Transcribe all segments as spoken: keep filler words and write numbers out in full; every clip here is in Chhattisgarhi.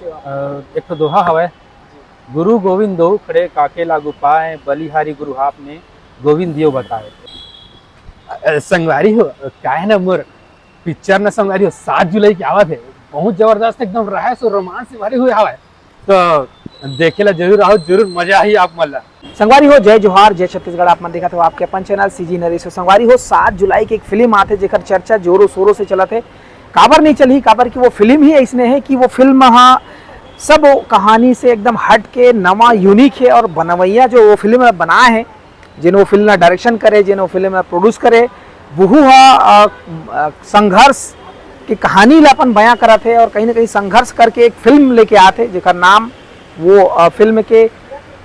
अ, एक ठो दोहा हवय, "गुरु गोविंद दो खड़े, काके लागू पाए, बलिहारी गुरु आपने, गोविंद दियो बताए।" अ, संगवारी हो, काय है ना मोर पिक्चर ना संगवारी हो, सात जुलाई के आवत है, बहुत जबरदस्त, एकदम रहस्य और रोमांस से भरे हुए हवय, तो देखे ला जरूर आओ, जरूर मजा आही आप मन ला। संगवारी हो, जय जोहार, जय छत्तीसगढ़। आप मन देखत हो आपके अपन चैनल सीजी नरेश। संगवारी हो, सात जुलाई के एक फिल्म आथे, जेकर चर्चा जोरों शोरों से चलत हे। काबर नहीं चलही, काबर कि वो फिल्म ही ऐसने है कि वो फिल्म हा सब कहानी से एकदम हट के नवा, यूनिक है। और बनवैया जो वो फिल्म बनाए हैं, जेन वो फिल्म ला डायरेक्शन करे, जेन वो फिल्म ला प्रोड्यूस करे, वहू हा, अ, अ, संघर्ष की कहानी ला अपन बयां करत हे और कहीं ना कहीं संघर्ष करके एक फिल्म लेके आत हे, जेकर नाम वो, अ, फिल्म के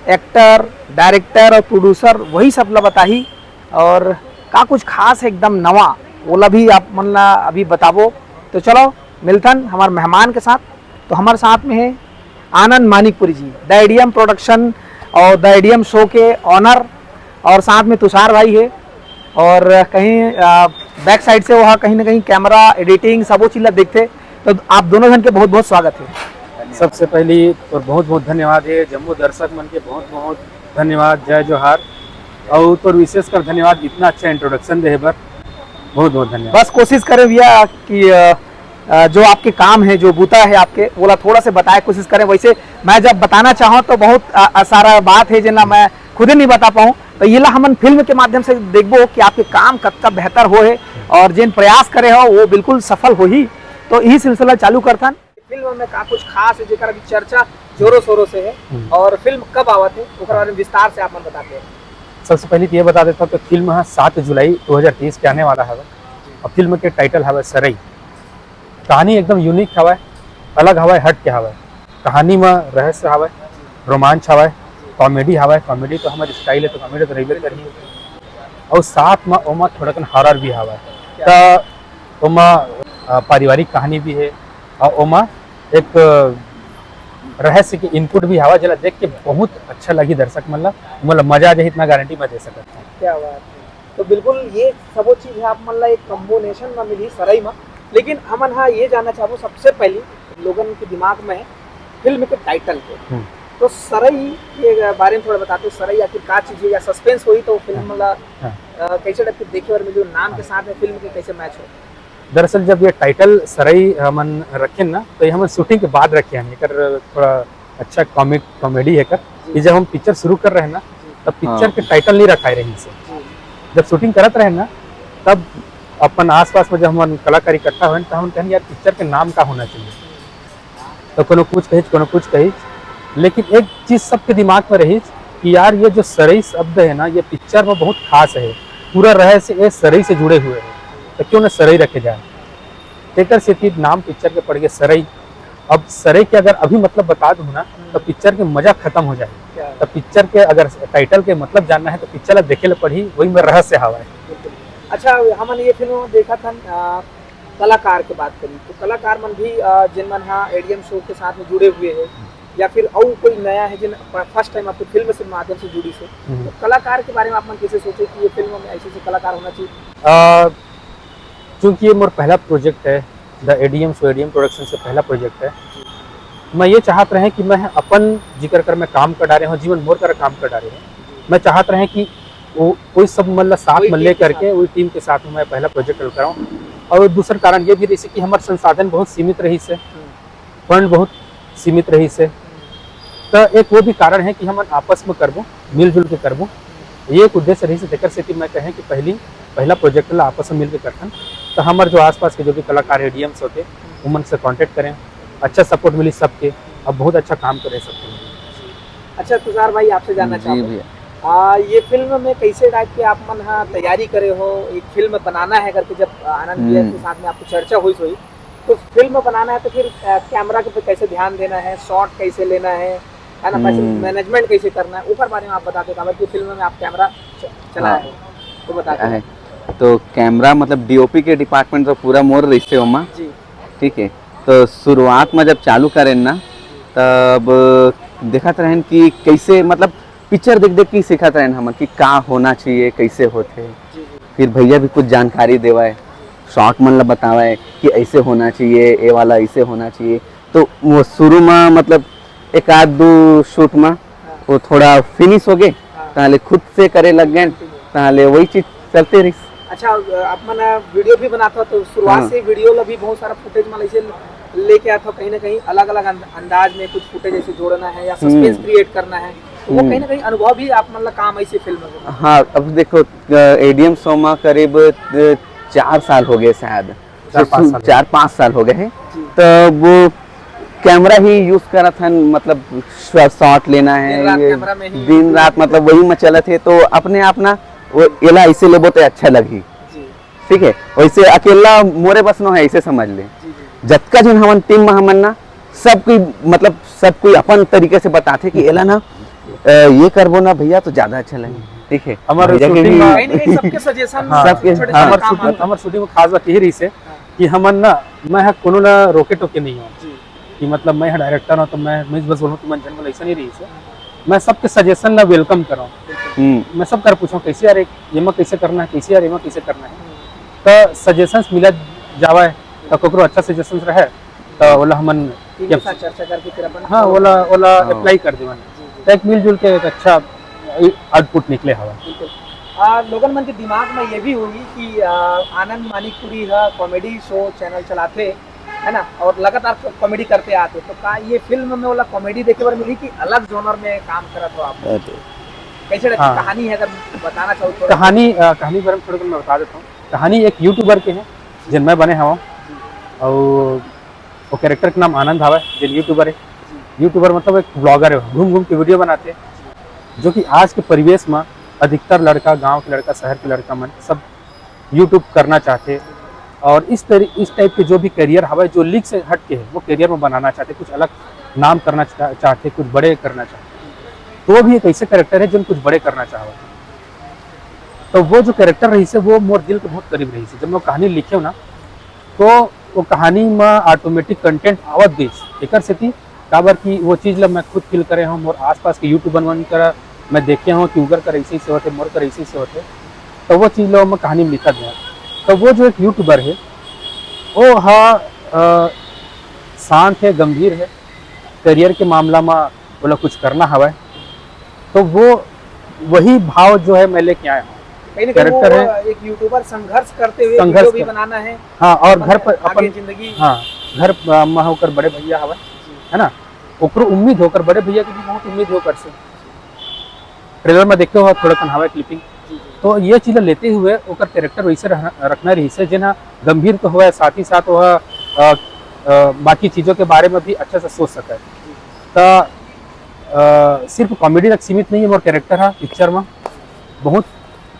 एक्टर, डायरेक्टर और प्रोड्यूसर वही सब ला बताही। और का कुछ खास हे, एकदम नवा, ओला भी आप मन ला अभी बताबो। तो चलो मिलथन हमार मेहमान के साथ। तो हमारे साथ में है आनंद मानिकपुरी जी, द एडीएम प्रोडक्शन और द एडीएम शो के ऑनर, और साथ में तुषार भाई है, और कहीं, अ, बैक साइड से वो कहीं ना कहीं कैमरा, एडिटिंग, सबो चीज ला देखते। तो आप दोनों जन के बहुत बहुत स्वागत है। सबसे पहली तो बहुत बहुत धन्यवाद है, जम्मो दर्शक मन के बहुत बहुत धन्यवाद, जय जोहार। और तो विशेषकर धन्यवाद इतना अच्छा इंट्रोडक्शन दे बर, बहुत बहुत धन्यवाद। बस कोशिश करें भैया कि, अ, अ, जो आपके काम है, जो बूता है आपके, वोला थोड़ा से बताए कोशिश करें। वैसे मैं जब बताना चाहूँ तो बहुत, अ, अ, सारा बात है जेन ला मैं खुदे नहीं बता पाऊँ, तो ये ला हमन फिल्म के माध्यम से देखबो कि आपके काम कतका बेहतर हो है और जेन प्रयास करे हो वो बिल्कुल सफल होही। तो यही सिलसिला चालू करथन। फिल्म में का कुछ खास है जेकर अभी चर्चा जोरों शोरों से है हम्म। और फिल्म कब आवत है ओकर बारे में विस्तार से आप मन बताते हैं। सबसे पहले तो ये बता देता हूँ कि फिल्म है सात जुलाई दो हज़ार तेईस के आने वाला है और फिल्म के टाइटल हवय सरई। कहानी एकदम यूनिक हवय, अलग हवय, हट के हवय। कहानी में रहस्य हवय, रोमांच हवय, कॉमेडी हवय। कॉमेडी तो हमारी स्टाइल है तो कॉमेडी तो रहबे करही। और साथ में ओमा थोड़ा कन हॉरर भी हवय। तो ओमा, अ, पारिवारिक कहानी भी है और ओमा एक, अ, रहस्य के इनपुट भी हवय, जेला देख के बहुत अच्छा लगही दर्शक मन ला, मतलब मजा आ जाही, इतना गारंटी मैं दे सकत हूँ। क्या बात है। तो बिल्कुल ये सबो चीज है आप मन ला एक कॉम्बिनेशन में मिली सरई में। लेकिन हमन हा ये जानना चाहबो सबसे पहली लोगन के दिमाग में फिल्म के टाइटल के। हम्म। तो सरई के बारे में थोड़ा बताते, सरई आखिर का चीज है या सस्पेंस होही तो फिल्म हाँ। ला, हाँ। अ, कैसे टाइप के देखे बर मिली, नाम के हाँ। साथ में फिल्म के कैसे मैच हो? दरअसल जब ये टाइटल सरई हमन रखे ना, तो ये हमन शूटिंग के बाद रखे हन। एकर थोड़ा अच्छा कॉमिक कॉमेडी है कर जी। कि जब हम पिक्चर शुरू कर रहे हैं ना, जी। तब पिक्चर हाँ। के टाइटल नहीं रखाए रही से। जी। जब शूटिंग करत रहे ना, तब अपन आसपास में जब हमन कलाकार इकट्ठा होएन, तो हमन कहन, "यार, पिक्चर के नाम का होना चाहिए?" तो कोनो कुछ कहिच, कोनो कुछ कहिच, लेकिन एक चीज सबके दिमाग में रहिच कि यार, ये जो सरई शब्द है ना, ये पिक्चर में बहुत खास है, पूरा रहस्य ये सरई से जुड़े हुए हैं, तो क्यों ना सरई रखे जाए। तेकर सेती नाम पिक्चर के पड़ गए सरई। अब सरई के अगर अभी मतलब बता दूं ना, तो पिक्चर के मजा खत्म हो जाए। क्या? तो पिक्चर के अगर टाइटल के मतलब जानना है, तो पिक्चर ला देखे ला पड़ही, वही में रहस्य हवा है। बिल्कुल। अच्छा, हमन ये फिल्म में देखा था, अ, कलाकार के बात करी, तो कलाकार मन भी, अ, जिन मन हा एडीएम शो के साथ में जुड़े हुए हैं, या फिर अउ कोई नया है जिन फ-, फर्स्ट टाइम आपके फिल्म से माध्यम से जुड़ी से, हम्म। तो कलाकार के बारे में आप मन कैसे सोचे कि ये फिल्म में ऐसे ऐसे कलाकार होना चाहिए? अ, चूंकि ये मोर पहला प्रोजेक्ट है, the ADM show, ADM production से पहला प्रोजेक्ट है, मैं ये चाहत रहे कि मैं अपन जिकर कर मैं काम कर डारे हूँ, जीवन मोर कर काम कर डारे हूँ, मैं चाहत रहे कि वो कोई सब मतलब साथ कोई में टीम ले के करके साथ। वही टीम के साथ में मैं पहला प्रोजेक्ट कराऊँ। और दूसरा कारण ये भी रही कि हमारे संसाधन बहुत सीमित रही से, हम्म। फंड बहुत सीमित रही से, तो एक वो भी कारण है कि हमन आपस में करबो, मिलजुल के करबो। ये एक उद्देश्य रही से, तेकर सेती मैं कहे कि पहली, पहला प्रोजेक्ट ला आपस में मिलके करथन, तो हमर जो आसपास के जो भी कलाकार एडीएम्स होते, उमन से कॉन्टेक्ट करें, अच्छा सपोर्ट मिली सबके, अब बहुत अच्छा काम करे सबके। अच्छा तुषार भाई, आपसे जानना जी चाहूँ, भैया। आ, ये फिल्म में कैसे टाइप के आप मन हा तैयारी करे हो, एक फिल्म बनाना है करके जब आनंद भैया हम्म। के साथ में आपकी चर्चा हुई, हुई, तो फिल्म बनाना है तो फिर, अ, कैमरा के पे कैसे ध्यान देना है, शॉट कैसे लेना है, है ना, पैसे हम्म। मैनेजमेंट कैसे करना है, ओकर बारे में आप बता दो, काबर कि फिल्म में आप कैमरा च-, चलाए हाँ। हो, तो बता दो। है। तो कैमरा मतलब डीओपी के डिपार्टमेंट तो पूरा मोर रहिसे ओमा। जी। ठीक है, तो शुरुआत में जब चालू करेन ना, तब देखत रहेन कि कैसे मतलब पिक्चर देख देख के सीखत रहेन हमन कि का होना चाहिए, कैसे होथे। जी, जी। फिर भैया भी कुछ जानकारी देवय, शॉट मन ला बतावय कि ऐसे होना चाहिए, ये वाला ऐसे होना चाहिए। तो वो शुरू में, मतलब, एक आध दो शूट में हाँ। वो थोड़ा फिनिश हो गए, हाँ। ताहले खुद से करे लग गए, Continue। ताहले वही चीज चलते रही। अच्छा, आप मन वीडियो भी बनाता हो, तो शुरुआत हाँ। से वीडियो ला भी बहुत सारा फुटेज में ऐसे लेके आता हो, कहीं ना कहीं अलग-अलग अंद-, अंदाज में कुछ फुटेज ऐसे जोड़ना है या हम्म। सस्पेंस क्रिएट करना है, तो वो हम्म। कहीं ना कहीं अनुभव भी आप मन ला काम ऐसी फिल्म में। हाँ, अब देखो, अ, एडीएम शो में करीब, अ, चार साल हो गए शायद। चार तो पाँच सु-, साल हो चार गए। पाँच साल हो गए हैं। जी। तो वो कैमरा ही यूज़ करत हन, मतलब, शॉ-, शॉट लेना है, दिन रात ये कैमरा में ही। दिन रात, मतलब, वही में चलत है, तो अपने आप ना वो एला ऐसे लेबो तो अच्छा लगही। जी। ठीक है, वैसे अकेला मोरे बस नो है, ऐसे समझ ले। जी, जी, जी। जतका झन हमन टीम में हमन ना, सब कोई, मतलब, सब कोई अपन तरीके से बताथे कि एला ना, अ, ये करबो ना भैया तो ज्यादा अच्छा लगे। ठीक है, हमर भैया के shooting भी में कहीं ना कहीं सबके सजेशन, हाँ। सबके, छोटे हाँ। छोटे हमर काम shooting, आते हैं। हमर shooting में खास बात यही रही से हाँ। कि हमन ना, मैं ह कोनो ला रोके टोके नहीं हूँ जी। कि मतलब मैं ह डायरेक्टर हूँ तो मैं, मैं बस बोलूँ तुमन जन बोल, ऐसा नहीं रही से। मैं सबके सजेशन ला वेलकम करूँ। हम्म। मैं सब कर पूछूँ कैसे यार, एक ये में कैसे करना है, कैसे यार, ये में कैसे करना है। हम्म। तो सजेशंस मिला जावे, तो ककरो अच्छा सजेशन रहे, तो ओला हमन टीम के साथ चर्चा करके फिर अपन हाँ, ओला, ओला हाँ। अप्लाई कर देवन। जी, जी। तो एक मिलजुल के एक अच्छा आउटपुट निकले हवा। बिल्कुल। आ, लोगन मन के दिमाग में ये भी होही कि, आ, आनंद मानिकपुरी ह कॉमेडी शो चैनल चलाथे, है ना, और लगातार कॉमेडी करते आते, तो का ये फिल्म में ओला कॉमेडी देखे बर मिली कि अलग जॉनर में काम करत हो आप? अरे। कैसे टाइप की हाँ। कहानी है, अगर बताना चाहो थोड़ा? कहानी, अ, कहानी के बारे में थोड़ा मैं बता देता हूँ। कहानी एक यूट्यूबर के है, जिन मैं बने हवा, और वो कैरेक्टर के नाम आनंद हवा, जिन यूट्यूबर है। यूट्यूबर मतलब एक ब्लॉगर है, घूम घूम के वीडियो बनाते हैं, जो कि आज के परिवेश में अधिकतर लड़का, गांव के लड़का, शहर के लड़का मन सब यूट्यूब करना चाहते, और इस तरी-, इस टाइप के जो भी करियर हवा, जो लीक से हट के है, वो करियर में बनाना चाहते, कुछ अलग नाम करना चा-, चाहते, कुछ बड़े करना चाहते। तो वो भी एक ऐसे कैरेक्टर है, जिन कुछ बड़े करना चाहवा। तो वो जो कैरेक्टर रही से, वो मोर दिल के बहुत करीब रही से। जब मैं कहानी लिखे ना, तो वो कहानी में ऑटोमेटिक कंटेंट आवत गइस। एकर सेती काबर कि वो चीज ला मैं खुद फील करे हूँ, मोर आसपास के यूट्यूबर मन करा मैं देखे हूँ कि उगर कर ऐसे ही से होते, मोर कर ऐसे ही से होते। तो वो चीज ला मैं कहानी में लिखत गया। तो वो जो एक यूट्यूबर है, वो हा, अ, शांत है, गंभीर है, करियर के मामला में ओला कुछ करना हवय, तो वो वही भाव जो है मैं लेके आया हूँ। कहीं ना कहीं वो कैरेक्टर है। एक यूट्यूबर संघर्ष करते हुए संघर्ष वीडियो भी कर- बनाना है। हाँ, और घर पर आगे अपन जिंदगी। हाँ, घर, अ, में होकर बड़े भैया हवय, है ना, ओकरो उम्मीद होकर, बड़े भैया की भी बहुत उम्मीद होकर से ट्रेलर में देखे हो थोड़ा कन हवय क्लिपिंग। जी, जी। तो ये चीज लेते हुए ओकर कैरेक्टर वैसे रह-, रखना रही से, जेन हा गंभीर तो हुआ है, साथ ही साथ वह, अ, अ, बाकी चीजों के बारे में भी अच्छा से सोच सके। जी। तो, अ, सिर्फ कॉमेडी तक सीमित नहीं है मोर कैरेक्टर हा पिक्चर में, बहुत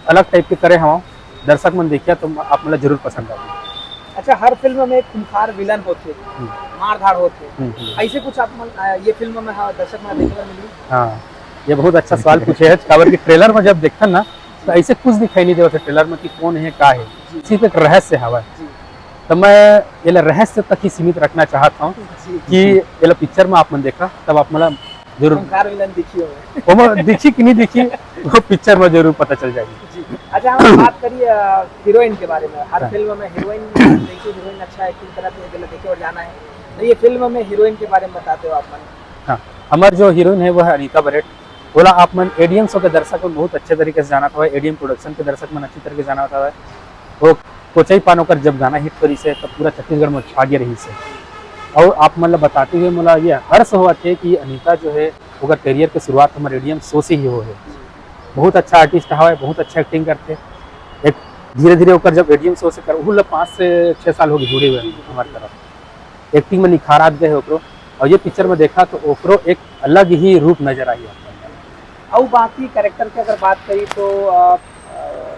अलग टाइप के करे हवा। दर्शक मन देखिया तो आप मतलब जरूर पसंद आवे। अच्छा, हर फिल्म में एक खूंखार विलन होथे, हम्म। मारधाड़ होथे, हम्म, हम्म। ऐसे कुछ आप मन, अ, ये फिल्म में, हाँ, दर्शक मन देखे बर मिली? हाँ, ये बहुत अच्छा सवाल पूछे है, काबर कि ट्रेलर में जब देखथन ना, तो ऐसे कुछ दिखाई नहीं देवत है ट्रेलर में कि कौन है, का है, जी। सिर्फ एक रहस्य हवा है। जी। तो मैं ये ला रहस्य तक ही सीमित रखना चाहता हूँ जी। कि ये ला पिक्चर में आप मन देखा, तब आप मतलब जरूर। खूंखार विलन दिखी हो? वो मैं दिखी कि नहीं दिखी, वो पिक्चर में जरूर पता चल जाएगी। जी। अच्छा, हम बात करिए, अ, हीरोइन के बारे में। हर हाँ। फिल्म में हीरोइन, देखिए, हीरोइन अच्छा एक्टिंग करत है, देखे और जाना है, तो ये फिल्म में हीरोइन के बारे में बताते हो आप मन? हाँ, हमार जो हीरोइन है वो है अनीता बरेट। ओला आप मन एडीएम शो के दर्शक मन बहुत अच्छे तरीके से जानत हवय, एडीएम प्रोडक्शन के दर्शक मन अच्छी तरीके से जानत हवय। वो कोचई पान ओकर जब गाना हिट करिस हे, तब पूरा छत्तीसगढ़ में छा गए रहिस हे। और आप मन ला बताते हुए मोला ये हर्ष होवत हे कि अनीता जो है, ओकर करियर के शुरुआत हमर एडीएम शो से ही हो है। बहुत अच्छा आर्टिस्ट हवय, बहुत अच्छा एक्टिंग करथे। एक धीरे-धीरे ओकर जब एडीएम शो से कर, उहू ला पाँच से छह साल हो गए जुड़े हुए हैं हमारे तरफ। एक्टिंग में निखार आ गए है ओकरो, और ये पिक्चर में देखा तो ओकरो एक अलग ही रूप नजर आई है। और बाकी कैरेक्टर की अगर बात करी तो, अ, अ,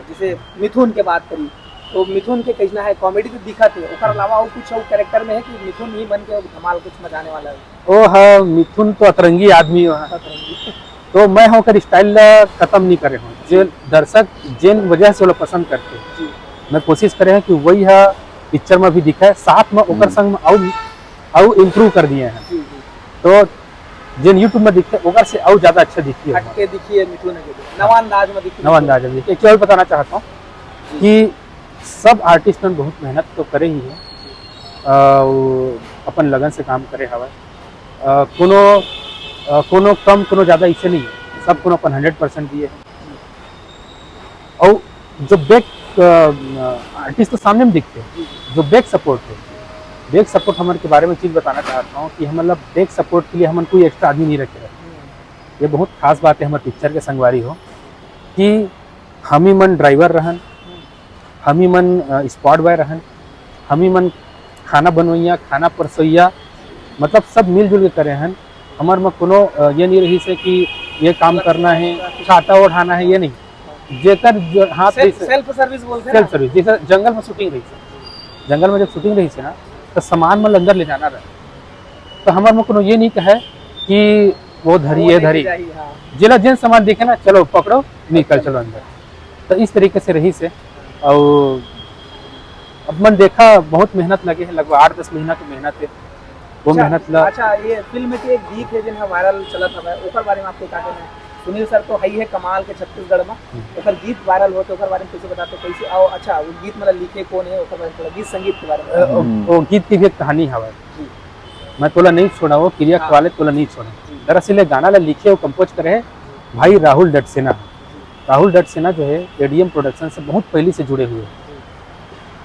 जैसे मिथुन के बात करी तो मिथुन के कैसना है, कॉमेडी तो दिखत है, ओकर अलावा और कुछ और कैरेक्टर में है कि मिथुन ही बन के धमाल कुछ मचाने वाला है? ओ हाँ, मिथुन तो अतरंगी आदमी है। अतरंगी। तो मैं ओकर स्टाइल ला खत्म नहीं करे हूँ। जे दर्शक जेन वजह से ओला पसंद करथे, जी। मैं कोशिश करे हूँ कि वही हा पिक्चर में भी दिखे, साथ में ओकर हम्म। संग में अउ, अउ इम्प्रूव कर दिए हैं। जी, जी। तो जेन YouTube में दिखथे, ओकर से अउ ज्यादा अच्छा दिखी है। हटके दिखी है मिथुन के लिए। नवा अंदाज में दिखी नवा मिथुन। अंदाज में दिखी। एक चीज और बताना चाहता हूँ जी। कि सब आर्टिस्ट मन बहुत मेहनत तो करे ही है। अ, वो अपन लगन से काम करे हवय। अ, कोनो अ, कोनो कम, कोनो ज़्यादा, इसे नहीं है, सब कोनो अपन हंड्रेड परसेंट दिए हैं। और जो बैक आर्टिस्ट तो सामने में दिखते हैं, जो बैक सपोर्ट है, बैक सपोर्ट हमर के बारे में चीज़ बताना चाहता हूँ कि हम, मतलब, बैक सपोर्ट के लिए हमन कोई एक्स्ट्रा आदमी नहीं रखे रहते। ये बहुत खास बात है हमर पिक्चर के, संगवारी हो, कि हम ही मन ड्राइवर रहन, हम ही मन स्पॉट बॉय रहन, हम ही मन खाना बनवैया, खाना परसोइया, मतलब, सब मिलजुल के करे हन। हमर में कोनो अ, ये नहीं रही से कि ये काम करना है, छाता ओढ़ाना है, ये नहीं। जेकर जो हाथ सेल्फ रही से, सेल्फ सर्विस बोलते हैं सेल्फ ना। सर्विस। जैसे जंगल में शूटिंग रही से, जंगल में जब शूटिंग रही से ना, तो सामान मन अंदर ले जाना रहे। तो हमर में कोनो ये नहीं कहे कि वो धरी, वो ये लेके धरी। जाही, हाँ। जेला जेन सामान देखे ना, चलो पकड़ो, निकल चलो अंदर। तो इस तरीके से रही से। और अब मन देखा, बहुत मेहनत लगे है, लगभग आठ दस महीना की मेहनत है। वो अच्छा, मेहनत ला अच्छा, ये फिल्म के एक गीत है जिन वायरल चलत हवय, ओकर बारे में आपके का कहना है? सुनील सर तो है ही है कमाल के छत्तीसगढ़ में, हम्म। ओकर गीत वायरल होते, ओकर बारे में कैसे बताते, कैसे? और अच्छा, वो गीत मतलब लिखे कौन है, ओकर बारे में थोड़ा गीत संगीत के बारे में। अ, ओ, हम्म। ओ गीत की भी एक कहानी हवय। जी। मैं तोला नहीं छोड़ा, वो किरिया हाँ। वाले तोला नहीं छोड़ा। जी। दरअसल ये गाना ला लिखे और कंपोज करे है भाई राहुल डटसेना। राहुल डटसेना जो है, एडीएम प्रोडक्शन से बहुत पहले से जुड़े हुए हैं।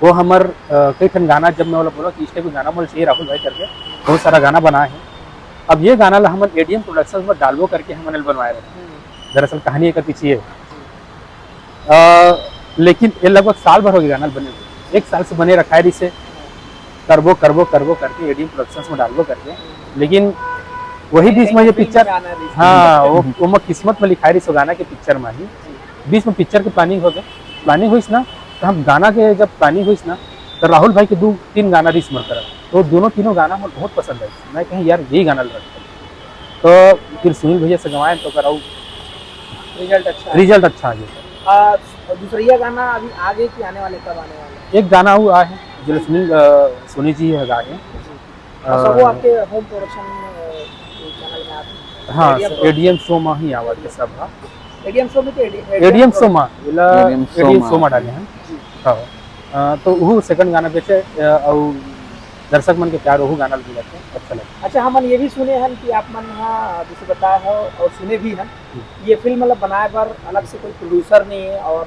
वो हमर, अ, कई ठन गाना, जब मैं बोला, बोला कि इस टाइप का गाना मोला चाहिए राहुल भाई करके, बहुत सारा गाना बना है। अब ये गाना ला हमन एडीएम प्रोडक्शन में डालबो करके हमन ल बनवाए रहे। हम्म। दरअसल कहानी एकर पीछे ये है। अ, लेकिन ये लगभग साल भर हो गया गाना बने हुए। एक साल से बने रखा है इसे, करबो, करबो, करबो करके एडीएम प्रोडक्शंस में डालबो करके। लेकिन वही बीच में ये पिक्चर, हाँ, वो, वो मैं किस्मत में लिखाए रही सो गाना के पिक्चर में ही। बीच में पिक्चर के प्लानिंग हो गए, प्लानिंग हुई ना, तो हम गाना के जब प्लानिंग हुई ना, तो राहुल भाई के दो तीन गाना रही मोर तरफ, तो दोनों तीनों गाना मोर बहुत पसंद है। मैं कहें, "यार, यही गाना लगा।" तो फिर सुनील भैया से गवाए तो कराऊ, रिजल्ट अच्छा है। रिजल्ट अच्छा आ गया। आ, दूसरिया गाना अभी आगे कि आने वाले, कब आने वाले हैं? एक गाना वो आए हैं, जो सुनील, अ, सोनी जी है गाए हैं। जी। अ, अच्छा, वो आपके होम प्रोडक्शन, अ, चैनल में आते हैं? हाँ, ADM sir, production. ADM show में ही आवाज के सब, हाँ। एडीएम शो में तो एडी-, एडीएम एडीएम शो प्रोडक्शन। में, एला एडीएम शो एडीएम में। शो में डाले हैं। जी। हाँ। अ, तो वो सेकंड गाना बेचे, अ, और दर्शक मन के प्यार वहू गाना ल मिलत हे, अच्छा लगे। अच्छा, हमन ये भी सुने हन कि आप मन ह, जैसे बताए हो और सुने भी हन, हम्म। ये फिल्म मतलब बनाए बर अलग से कोई प्रोड्यूसर नहीं है और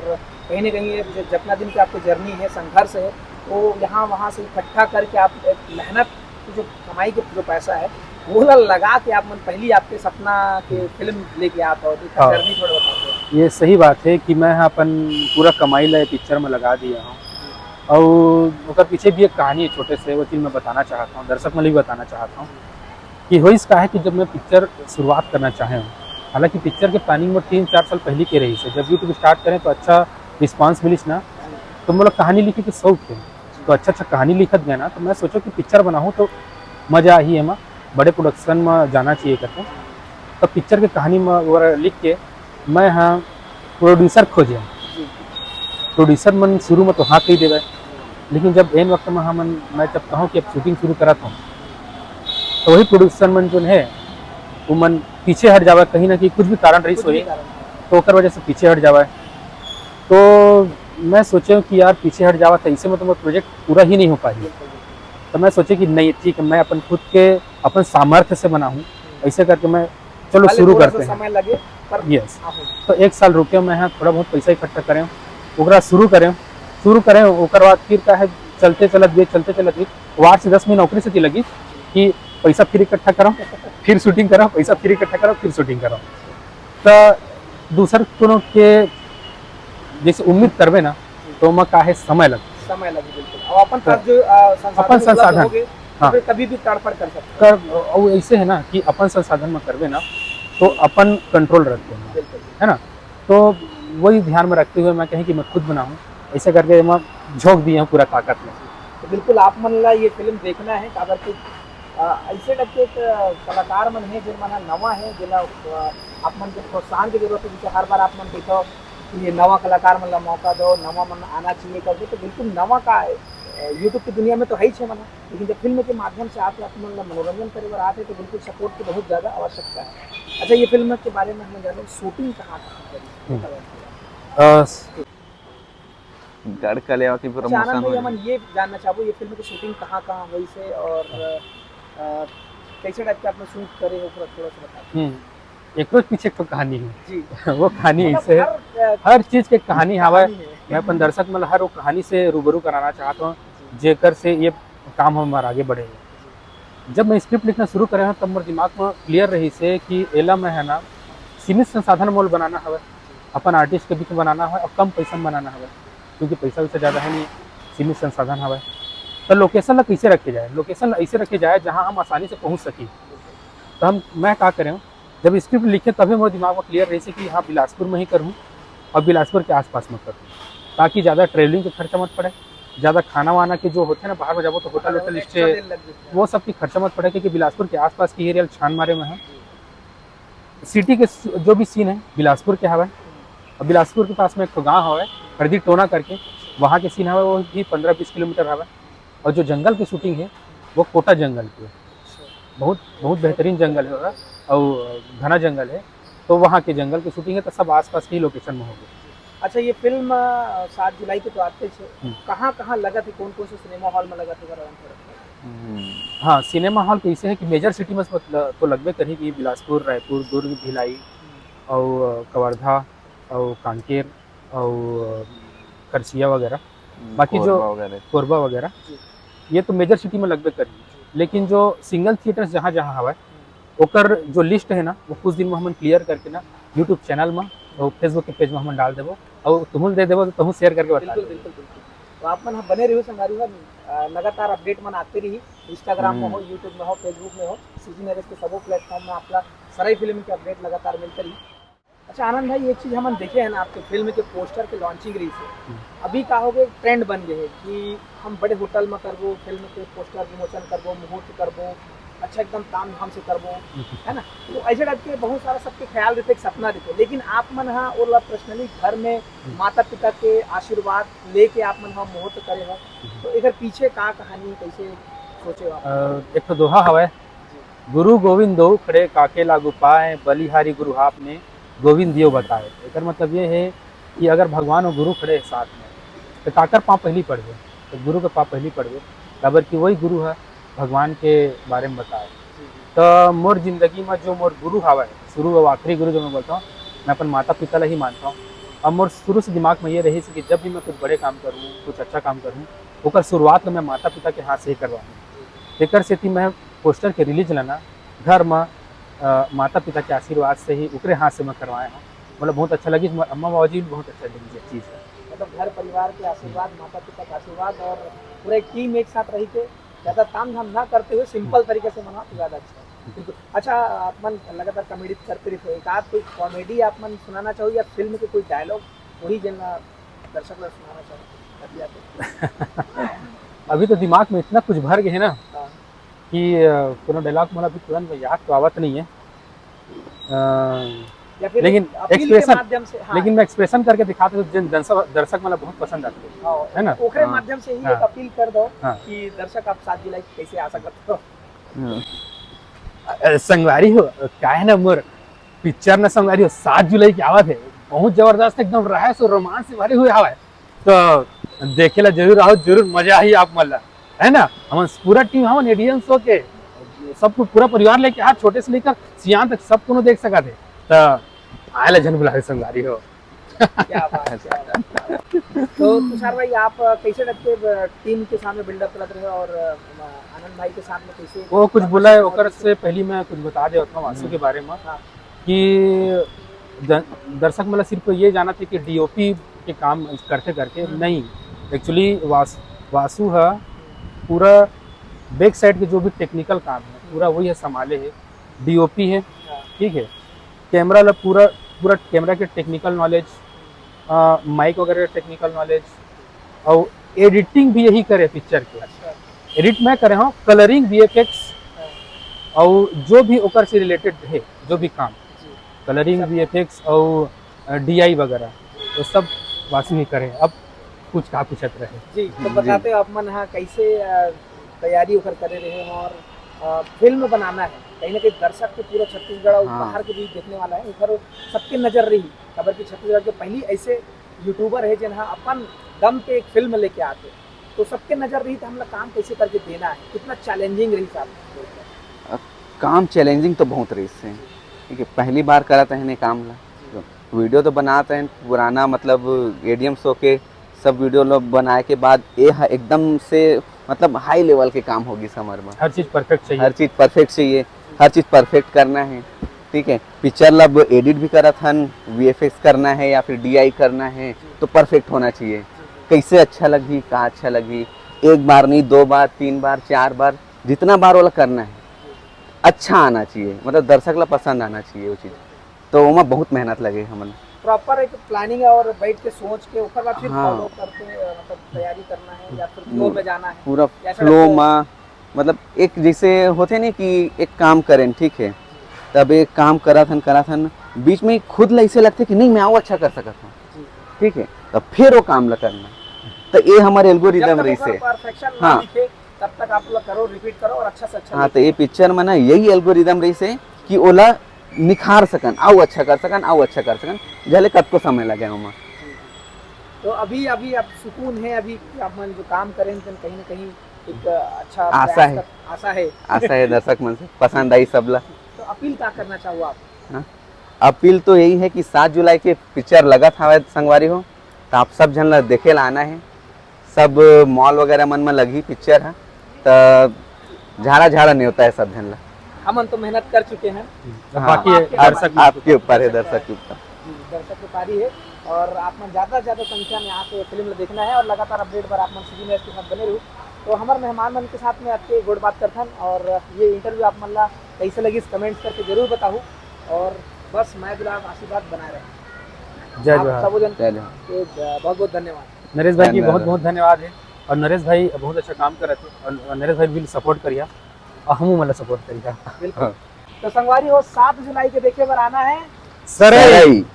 कहीं ना कहीं ये ज-, जितना दिन की आपकी जर्नी है, संघर्ष है, वो यहाँ वहाँ से इकट्ठा करके आप एक मेहनत की जो कमाई के जो पैसा है, वो ला लगा के आप मन पहली आपके सपना के हम्म। फिल्म लेके आप और इसका हाँ। जर्नी थोड़ा बताते हैं। ये सही बात है कि मैं अपन पूरा कमाई ला ये पिक्चर में लगा दिया हूँ। और ओकर पीछे भी एक कहानी है छोटे से, वो चीज़ मैं बताना चाहता हूँ, दर्शक मन ल भी बताना चाहता हूँ कि होइस का है कि जब मैं पिक्चर शुरुआत करना चाहे हूँ, हालांकि पिक्चर के प्लानिंग में तीन चार साल पहले के रही से, जब यूट्यूब स्टार्ट करें तो अच्छा रिस्पांस मिलिस ना, तो मोला कहानी लिखे के शौक है, तो अच्छा अच्छा कहानी लिखत गए ना, तो मैं सोचो कि पिक्चर बनाहूँ तो मज़ा आही एमा, बड़े प्रोडक्शन में जाना चाहिए करके। तब पिक्चर के कहानी में वगैरह लिख के मैं हाँ प्रोड्यूसर खोजे। जी। प्रोड्यूसर मन शुरू में तो हाँ कही देवे, लेकिन जब एन वक्त में हमन, मैं जब कहूँ कि अब शूटिंग शुरू करत हूँ, तो वही प्रोड्यूसर मन जो है, वो मन पीछे हट जावे, कहीं ना कहीं कुछ भी कारण रही कुछ भी होही, कारण। तो ओकर वजह से पीछे हट जावे। तो मैं सोचे कि यार, पीछे हट जावा तो ऐसे में तो मोर प्रोजेक्ट पूरा ही नहीं हो पाही। बिल्कुल, बिल्कुल। तो मैं सोचे कि नहीं, ठीक है, मैं अपन खुद के, अपन सामर्थ्य से बनाऊँ। ऐसे करके मैं, चलो, भले शुरू थोड़ा करते सा हैं। समय लगे, पर यस। हाँ, हो। तो एक साल रुके मैं, हाँ, थोड़ा बहुत पैसा इकट्ठा करें, ओकरा शुरू करें, शुरू करें, ओकर बाद फिर का है, चलते चलत गए, चलते चलत गए, वो आठ से दस महीना ओकरे से लगी कि पैसा फिर इकट्ठा करो, फिर शूटिंग करो, पैसा फिर इकट्ठा करो, फिर शूटिंग करो। तो दूसर कोनो के जैसे उम्मीद करबे ना, तो ओमा का है, समय लगथे। समय लगही, बिल्कुल। और अपन तो पास जो, अ, संसाधन अपन उपलब्ध संसाधन, होगे, तो हाँ। फिर कभी भी तड़फड़ कर सकते हैं। कर, और ऐसे है ना कि अपन संसाधन में करबे ना, तो अपन कंट्रोल रखते हैं, बिल्कुल। है ना? तो वही ध्यान में रखते हुए मैं कहीं कि मैं खुद बनाऊँ, ऐसे करके मैं झोंक दिए हूँ पूरा ताकत में। तो बिल्कुल आप मन ला ये फिल्म देखना है, काबर कि, अ, ऐसे टाइप के एक, अ, कलाकार मन है, जिन मन ह नवा है, जेला, अ, आप मन के प्रोत्साहन की जरूरत है, जिसे हर बार आप मन देखो कि ये नवा कलाकार मन ला मौका दो, नवा मन आना चाहिए करके, तो बिल्कुल नवा का, अ, YouTube की दुनिया में तो है ही छे मन, लेकिन जब फिल्म के माध्यम से आते, आप मन ला मनोरंजन करे बर आते, तो बिल्कुल सपोर्ट की बहुत ज़्यादा आवश्यकता है। अच्छा, ये फिल्म के बारे में हम जानो, शूटिंग कहाँ, कहाँ करी? हम्म। बताओ थोड़ा। अ, स- गढ़ कलेवा की अच्छा, आनंद भाई, promotion हो हमन ये जानना चाहबो, ये फिल्म की शूटिंग कहाँ, कहाँ होइस हे और, हाँ। अ, कैसे टाइप के आपने शूट करे हो, थोड़ा, थोड़ा सा बता दो। हम्म, एकरो पीछे एक ठो कहानी है। जी। वो कहानी मतलब ऐसे है, हर, अ, हर चीज के कहानी हवय। कहानी है। मैं अपन दर्शक मन ल हर वो कहानी से रूबरू कराना चाहत हूँ, जी। जेकर से ये काम हमारा आगे बढ़े। जी। जब मैं स्क्रिप्ट लिखना शुरू करे हूँ, तब मोर दिमाग में क्लियर रहिस हे कि एला मैं, है ना, सीमित संसाधन मोल बनाना हवय, अपन आर्टिस्ट के बीच में बनाना हवय और कम पैसा में बनाना हवय, क्योंकि पैसा वैसा ज़्यादा है नहीं, सीमित संसाधन हवय। तो लोकेशन ला कैसे रखे जाए? लोकेशन ला ऐसे रखे जाए जहाँ हम आसानी से पहुँच सकी। तो हम, मैं का करे हूँ, जब स्क्रिप्ट लिखे तभी मोर दिमाग में क्लियर रहिस हे कि हाँ, बिलासपुर में ही करूँ और बिलासपुर के आसपास में करूँ, ताकि ज़्यादा ट्रेवलिंग के खर्चा मत पड़े, ज़्यादा खाना वाना के जो होथे ना, बाहर में जाबो तो होटल, हाँ, होटल स्टे, वो सब के खर्चा मत पड़े, क्योंकि बिलासपुर के आसपास के एरिया छान मारे में है। सिटी के स-, जो भी सीन है, बिलासपुर के हवय, और बिलासपुर के पास में एक ठो गाँव हवय, हरदी टोना करके, वहाँ के सीन हवय, वो भी पन्द्रह बीस किलोमीटर हवय। और जो जंगल की शूटिंग है, वो कोटा जंगल की है। बहुत, बहुत बेहतरीन जंगल है वहाँ, और घना जंगल है, तो वहाँ के जंगल की शूटिंग है, तो सब आसपास के ही लोकेशन में होगी। अच्छा, ये फिल्म, अ, सात जुलाई के तो आते छे, हम्म। कहाँ-कहाँ लगत है, कौन-कौन से सिनेमा हॉल में लगत है, अगर थोड़ा बताओ। हम्म। हाँ, सिनेमा हॉल तो ऐसे है कि मेजर सिटी में तो लगबे करही, कि बिलासपुर, रायपुर, दुर्ग, भिलाई हम्म। और, अ, कवर्धा और कांकेर और, अ, खरसिया वगैरह। हम्म, बाकी जो कोरबा वगैरह। कोरबा वगैरह, जी। ये तो मेजर सिटी में लगबे करही। जी। लेकिन जो सिंगल थिएटर्स जहाँ-जहाँ हवय, हम्म। ओकर जो लिस्ट है ना, वो कुछ दिन में हमन क्लियर करके ना YouTube चैनल में और Facebook के पेज में हमन डाल देबो और तुहूँ दे देबो, तो तुहूँ शेयर करके बता बिल्कुल, देबो। बिल्कुल, बिल्कुल। तो आप मन ह बने रहियो संगवारी हो, अ, लगातार अपडेट मन आते रही, Instagram में हो, हम्म। YouTube में हो, Facebook में हो, सीजी नरेश के सबो प्लेटफॉर्म में आपला सराई फिल्म के अपडेट लगातार मिलते रही। अच्छा आनंद भाई, एक चीज हमन देखे हैं ना, आपके फिल्म के पोस्टर के लॉन्चिंग रही से, हम्म। अभी का हो गए, ट्रेंड बन गए है कि हम बड़े होटल में करबो, फिल्म के पोस्टर विमोचन करबो, मुहूर्त करबो, अच्छा एकदम ताम झाम से करबो, हम्म। है ना? तो ऐसे टाइप के बहुत सारा सबके ख्याल रहते, एक सपना रहते, लेकिन आप मन हा ओला पर्सनली घर में हम्म। माता पिता के आशीर्वाद लेके आप मन हा मुहूर्त करे हो, हम्म। तो एकर पीछे का कहानी, कैसे सोचे हो आप? अ, एक ठो दोहा हवय, जी। गुरु गोविंद दो खड़े काके लागू पाए, बलिहारी गुरु आपने गोविंद दियो बताए। एकर मतलब ये है कि अगर भगवान और गुरु खड़े हैं साथ में, तो काकर पाँव पहली पड़बे? तो गुरु के पाँव पहली पड़बे, काबर कि वही गुरु है भगवान के बारे में बताए। जी, जी। तो मोर जिंदगी में जो मोर गुरु हवय, शुरू और आखिरी गुरु जो मैं बोलता हूँ, मैं अपन माता पिता ला ही मानता हूँ। और मोर शुरू से दिमाग में ये रही कि जब भी मैं कुछ बड़े काम करूँ, कुछ अच्छा काम करूँ, ओकर शुरुआत ला मैं माता पिता के हाथ से ही करवाऊँ। एकर सेती मैं पोस्टर के रिलीज ला ना घर में, अ, माता पिता के आशीर्वाद से ही, ओकरे हाथ से मैं करवाए हूँ। मतलब बहुत अच्छा लगिस, मोर अम्मा बाबूजी भी बहुत अच्छा लगिस ये चीज है। मतलब घर परिवार के आशीर्वाद, हम्म। माता पिता के आशीर्वाद और पूरा एक टीम एक साथ रही के ज्यादा ताम झाम ना करते हुए सिंपल तरीके से मनाओ तो ज्यादा अच्छा है। बिल्कुल। अच्छा, आप मन लगातार कॉमेडी करते रहते हो, एक आध कोई कॉमेडी आप मन सुनाना चाहो या फिल्म के कोई डायलॉग, वही जेन ला दर्शक ला सुनाना चाहो, अभी आप? अभी तो दिमाग में इतना कुछ भर गए है ना हाँ। कि, अ, कोनो डायलॉग मोला अभी तुरंत में याद तो आवत नहीं है। अ, या फिर लेकिन अपील के expression, माध्यम से, हाँ। लेकिन मैं expression करके दिखाता हूँ, जिन दर्शक, दर्शक मतलब बहुत पसंद आते हैं, हाँ, है ना? ओकरे हाँ। माध्यम से ही हाँ। एक अपील कर दो हाँ। कि दर्शक आप सात जुलाई को कैसे आ सकते हो। हाँ। अ, संगवारी हो, का है ना मोर पिक्चर ना संगवारी हो, सात जुलाई के आवत है, बहुत जबरदस्त, एकदम रहस्य और रोमांस से भरे हुए हवा है। तो देखे ला जरूर आओ, जरूर मजा आई आप मन ला, है ना? हमन पूरा टीम, हमन एडीएन शो के सब कोई, पूरा परिवार लेके आ, छोटे से लेकर सियान तक सब कोनो देख सकत हे। तो आए ला झन भुलावे संगवारी हो। क्या बात है, क्या बात है। तो तुषार भाई, आप, अ, कैसे टाइप के, अ, टीम के सामने बिल्डअप करत रहे और, अ, आनंद भाई के साथ में कैसे वो कुछ आपस बोला है, में ओकर से पहले मैं कुछ बता देवत हूँ वासु हम्म। के बारे में। हाँ। कि द-, दर्शक मन ला सिर्फ ये जानत हे कि डीओपी के काम करथे करके, हम्म। नहीं, actually वास-, वासु ह पूरा बैक साइड के जो भी टेक्निकल काम है, पूरा वही ह संभाले हे। डीओपी है, हाँ। ठीक है, कैमरा ला पूरा, पूरा कैमरा के टेक्निकल नॉलेज, अ, माइक वगैरह के टेक्निकल नॉलेज, और एडिटिंग भी यही करे पिक्चर के। अच्छा। एडिट मैं करे हूँ, कलरिंग, वीएफएक्स, हाँ। और जो भी ओकर से रिलेटेड है, जो भी काम, जी। कलरिंग, सब। वीएफएक्स और, अ, डीआई वगैरह, तो सब वासु ही करे। अब कुछ का पूछत रहे। जी, तो जी। बताते हो आप मन, हाँ, कैसे, अ, तैयारी ओकर करे रहे हो और, अ, फिल्म बनाना है, कहीं ना कहीं दर्शक के पूरा छत्तीसगढ़ और हाँ। बाहर के भी देखने वाला है, ओकर सबके नजर रही, काबर कि छत्तीसगढ़ के पहली ऐसे यूट्यूबर है जिन हा अपन दम पे एक फिल्म लेके आते, तो सबके नजर रही तो हमला काम कैसे करके देना है, कितना चैलेंजिंग रही साहब। काम चैलेंजिंग तो बहुत रहिस हे, ठीक है, पहली बार करत हन ये काम ला। वीडियो तो बनात हन पुराना, मतलब एडीएम शो के सब वीडियो लो बनाए के बाद ये ह-, एकदम से मतलब हाई लेवल के काम होगी समर में। हर चीज परफेक्ट चाहिए। हर चीज परफेक्ट चाहिए, हर चीज परफेक्ट करना है, ठीक है। पिक्चर ला अब एडिट भी करत हन, वीएफएक्स करना है या फिर डीआई करना है, तो परफेक्ट होना चाहिए। कैसे अच्छा लगही, का अच्छा लगही, एक बार नहीं, दो बार, तीन बार, चार बार, जितना बार वाला करना है, अच्छा आना चाहिए, मतलब दर्शक ला पसंद आना चाहिए वो चीज। तो ओमा बहुत मेहनत लगे हमन। प्रॉपर एक प्लानिंग और बैठ के सोच के ओकर बाद फिर हाँ। फॉलो करके, अ, मतलब तैयारी करना है या फिर फ्लो में जाना है? पूरा ऐसा फ्लो लगता है? मा, मतलब एक जैसे होथे नहीं कि एक काम करें, ठीक है, तब एक काम करत हन करत हन, बीच में खुद ला ऐसे लगथे कि नहीं, मैं और अच्छा कर सकत हूँ, जी। ठीक है, तब फिर वो काम ला करना। तो ये हमारे एल्गोरिदम जब तक रहिस ओकर हे। परफेक्शन ना हाँ। दिखे, तब तक आप लोग करो, रिपीट करो और अच्छा से अच्छा हाँ, लेके तो ये पिक्चर में ना यही एल्गोरिदम रहिस हे कि ओला निखार सकन, अउ अच्छा कर सकन, अउ अच्छा कर सकन, भले कतको समय लगे ओमा। तो अभी अभी आप सुकून है, अभी आप मन जो काम करें तो कहीं ना कहीं एक अच्छा आशा प्रयास है। कर- आशा है। आशा है दर्शक मन से पसंद आई सबला। तो अपील क्या करना चाहो आप? अपील तो यही है कि सात जुलाई के पिक्चर लगत हवय संगवारी हो, तो आप सब झन ला देखे ला आना है। सब मॉल वगैरह मन में लगी पिक्चर है, तो झाड़ा झाड़ा नेवता है सब झन ला। हम तो मेहनत कर चुके हैं। अब बाकी हाँ, है आप- दर्शक मन। आपके ऊपर है दर्शक के ऊपर। जी, दर्शक के पारी है और आप मन ज्यादा से ज्यादा संख्या में आके फिल्म ला देखना है और लगातार अपडेट बर आप मन सीजी न्यूज के साथ बने रहू। तो हमारे मेहमान मन के साथ में आपके गोठ बात करथन और ये इंटरव्यू आप मन ला कैसे लगिस, कमेंट्स करके जरूर बताहू। और बस मैं दुलार आशीर्वाद बनाए रहे। जय आप जोहार। सबो जन जय जोहार। के बहुत बहुत धन्यवाद। नरेश भाई की धन्यवाद। बहुत बहुत धन्यवाद है। और नरेश भाई बहुत अच्छा काम करत हे और नरेश भाई भी सपोर्ट करिया और हमू मन ला सपोर्ट करिया। बिल्कुल। तो संगवारी हो, सात जुलाई के देखे बर आना है। सरई।